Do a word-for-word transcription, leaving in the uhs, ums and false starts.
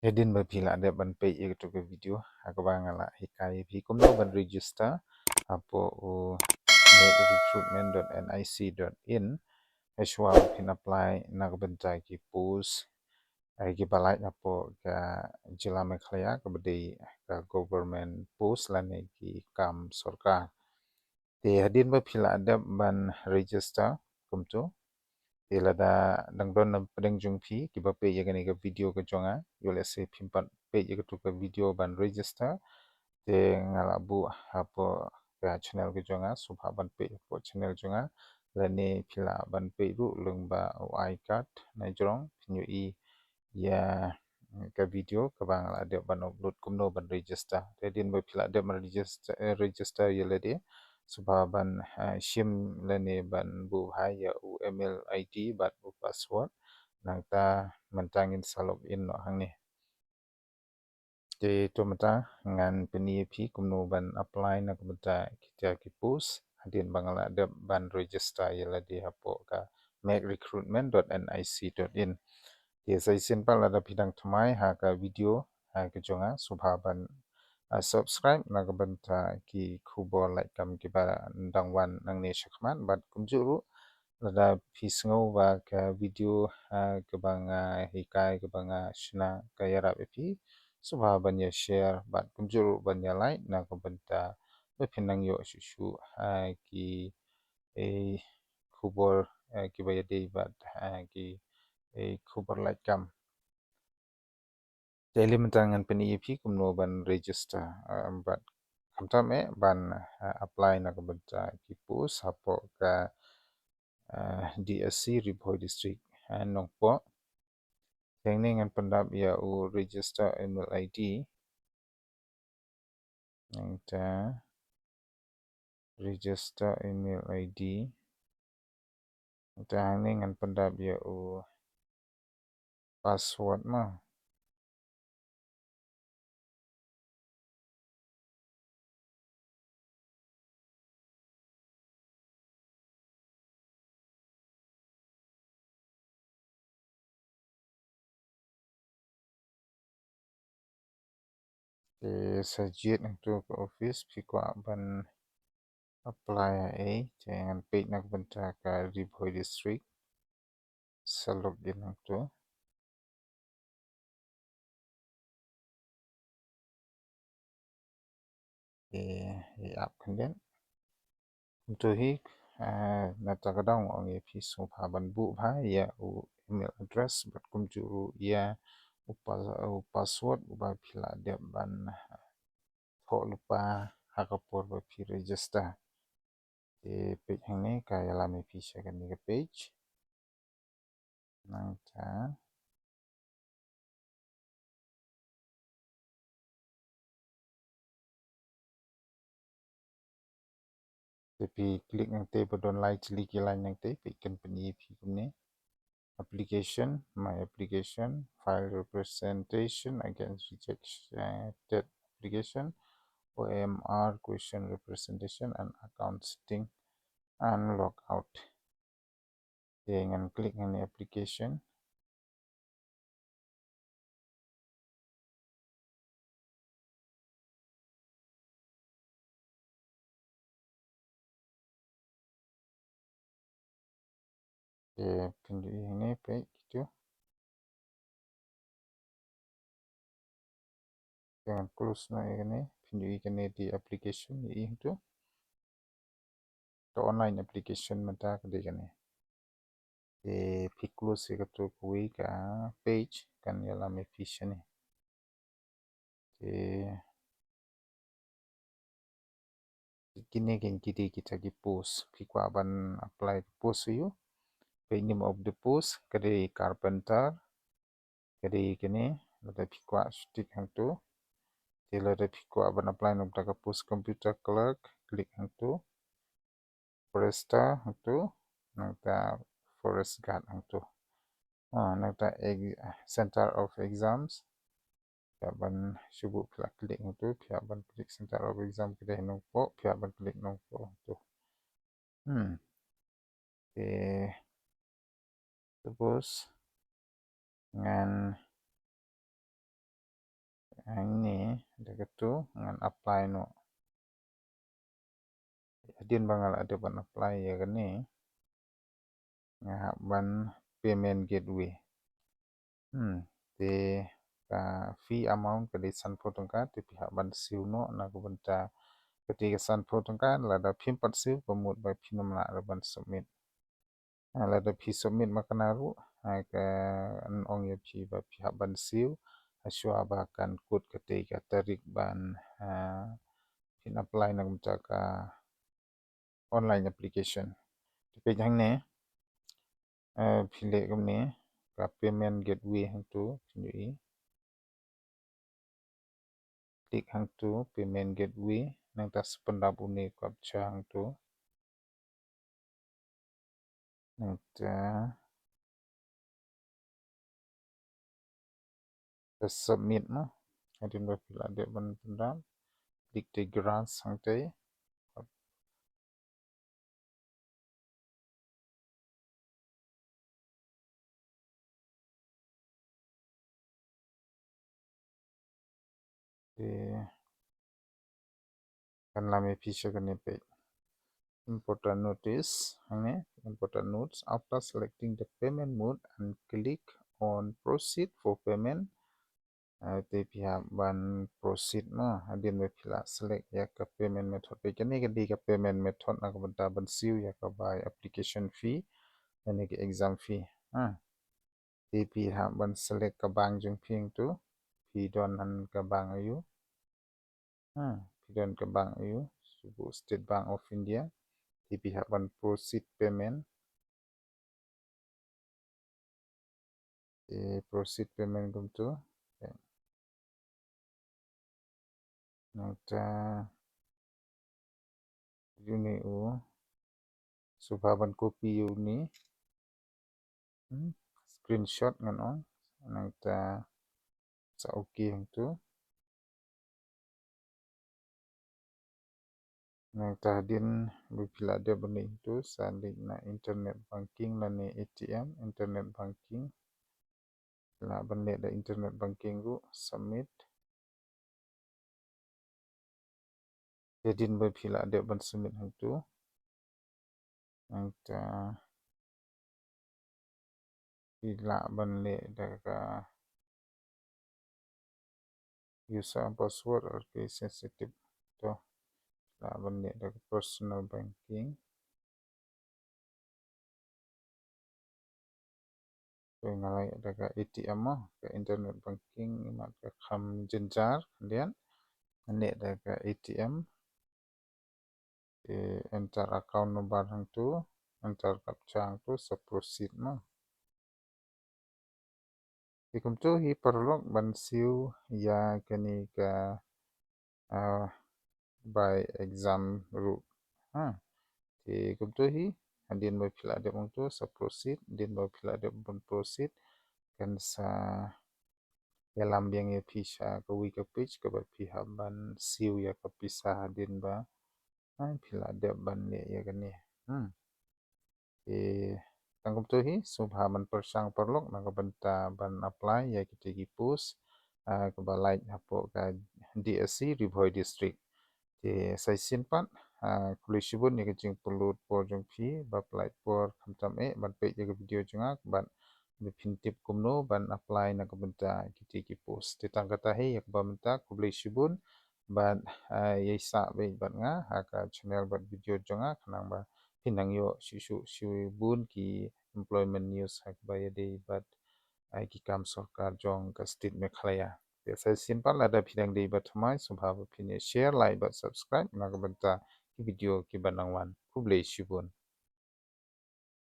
Hadien ba phi la dep ban peit ïa katu ka video, ha kaba nga la hikai ïa phi kumno ban register hapoh u make recruitment dot N I C dot in, hashwa ba phin apply na ka bynta ki post, eh, kiba lait hapoh ka jylla Meghalaya, kaba dei ka government post lane ki kam sorkar. Te hadien ba phi la dep ban register kumtu, te lada dang don na pdeng jong phi kiba peit ïa kane ka video ka jong nga, ïoh lehse phim pat peit ïa katu ka video ban register, te nga la buh hapoh ka channel ka jong nga, sngewbha ban peit hapoh channel jong nga, lane phi lah ban peit ruh lyngba u I card na jrong, phin ïohi ïa ka video kaba nga la dep ban upload kumno ban register. Te hadien ba phi la dep ban register, eh, register ïa lade, sngewbha ban, eh, shim lane ban buh bha ïa u email I D bad u password. Nangta mynta ngin sa log in noh hangne. Te to mynta ngan pyni ïa phi kumno ban apply na ka bynta kita ki post hadien ba nga la dep ban register ïa lade hapoh ka make recruitment dot N I C dot in. Te sa shisien pat, lada phi dang thymmai ha ka video, ha, ka jong nga, sngewbha ban, ah, subscribe na ka bynta ki khubor lait kam kiba dang wan nangne shakhmat, bad kumjuh ruh lada phi sngew ba ka video, ah, kaba nga hikai, kaba nga shna ka ïarap ïa phi, sngewbha ban ïa share bad kumjuh ruh ban ïa like na ka bynta ba phin nang ïoh shuh shuh, ah, ki, eh, khubor, eh, kiba ïadei bad, eh, ki, eh, khubor lait kam. Te mynta ngan pyni ïa phi kumno ban register, eh, bad khamtam eh ban, eh, apply na ka bynta ki post hapoh ka, eh, D S C Ri Bhoi District, eh, Nongpoh. Te hangne ngan pyndap ïa u register email I D. Nangta register email I D. Nangta hangne ngan pyndap ïa u password mo. Te sa jied hangto ka office phi kwah ban apply ha ei, te ngan peit na ka bynta ka Ri Bhoi District. Sa log in hangto. Te ïa ap khyndiat. Kumto hi, eh, nangta ka daw nga ong ïa phi sngewbha ban buh bha ïa u email address bad kumjuh ruh ïa u pa-, u password uba phi la dep ban, eh, thoh lypa ha ka por ba phi register. Te peit hangne ka ïalam ïa phi sha kane ka page. Nangta te phi click nangta ba don lai tylli ki line nangta, phi kan pyni phi kumne. Application, my application, file representation against rejected application, O M R question representation and account setting and log out. Te ngan click hangne application. Te phin ïohi hangne peit kitu. Te ngan close noh ïa kane, phin ïohi kane dei application, ïohi hangtu. Ka online application mynta ka dei kane. Te phi close ïa katu kawei ka page, kan ïalam ïa phi shane. Te kine ki dei kita ki post phi kwah ban apply post ïa u. Peit name of the post, ka dei carpenter, ka dei kane, lada phi kwah shu tick hangtu. Te lada phi kwah ban apply na ka bynta ka post computer clerk, click hangtu. Forester hangtu, nangta forest guard hangtu. Ah, nangta ex-, center of exams. Phi hap ban shu buh phi lah click hangtu, phi hap ban click center of exam ka dei ha Nongpoh, phi hap ban click Nongpoh hangtu. Hmm. Te suppose ngan Hangne da katu ngan apply noh. Hadien ba nga la dep ban apply ïa kane, nga hap ban payment gateway. Hmm, te ka fee amount ka dei sanphew tyngka, te phi hap ban siew noh na ka bynta kata ka sanphew tyngka, lada phim pat siew ka mut ba phin ym lah ban submit. Ah, lada phi submit ma kane ruh, ah, kan ong ïa phi ba phi hap ban siew, ah, shuwa ba kan kut kata ka tarik ban, ah, phin apply na ka bynta ka online application. Te peit hangne, eh, phi leh kumne, ka payment gateway hangtu, phin ïohi. Click hangtu, payment gateway, nangta sa pyndap une u captcha hangtu. Nangta sa submit mo. Hadien ba phi la dep ban pyndap. Click te grants hangtei. Te kan lam ïa phi sha kane peit. Important notice, hangne, important notes. After selecting the payment mode and click on proceed for payment, ah, te phi hap ban proceed mo, hadien ba phi la select ïa ka payment method. Peit kane ka dei ka payment method na ka bynta ban siew ïa ka bai application fee lane ka exam fee. Ah. Te phi hap ban select ka bank jong phi hangtu. Phi don ha ka bank aiu. Ah, phi don ka bank aiu. Shu buh State Bank of India. Te phi hap ban proceed payment. Te proceed payment kumtu. Nangta uni u. Sngewbha ban copy uni. Hmm, screenshot ngan ong. Nangta sa okay hangtu. Nangta hadien ba phi la dep ban leit hangtu, sa leit na internet banking lane A T M, internet banking. Lah ban leh da internet banking ruh, submit. Hadien ba phi la dep ban submit hangtu, nangta phi lah ban leh da ka user password or ki sensitive. To, lah ban leh da ka personal banking. To, nga leh da ka A T M mo, ka internet banking, imat ka kham jynjar, khyndiat. Nga leh da ka A T M. Te enter account number hangtu, enter captcha hangtu, sa proceed mo. Te kumtu hi paralok ban siew ïa kane ka, ah, bai exam ruh. Ha. Te kumtu hi, hadien ba phi la dep hangtu sa proceed, hadien ba phi la dep ban proceed, kan sa ïalam biang ïa phi sha kawei ka page kaba phi hap ban siew ïa ka pisa hadien ba, ha, phi la dep ban leh ïa kane. Hmm. Te tang kumtu hi, sngewbha ban pyrshang paralok na ka bynta ban apply ïa kita ki post, ah, kaba lait hapoh ka D S C Ri Bhoi District. Te sa shisien pat, ah, khublei shibun ïa ka jingpynlut por jong phi, ba pynlait por khamtam eh ban peit ïa ka video jong nga, bad ba phin tip kumno ban apply na ka bynta kita ki post. Te tang kata hi ïa kaba mynta, khublei shibun, bad, ah, ïa sah beit bad nga ha ka channel bad video jong nga, khnang ba phin nang ïoh shuh shuh shibun ki employment news ha kaba ïadei bad, ah, ki kam sorkar jong ka state Meghalaya. Te sa shisien pat, lada phi dang dei ba thymmai, sngewbha ba phin ïa share, like bad subscribe na ka bynta ki video kiba nang wan. Khublei shibun.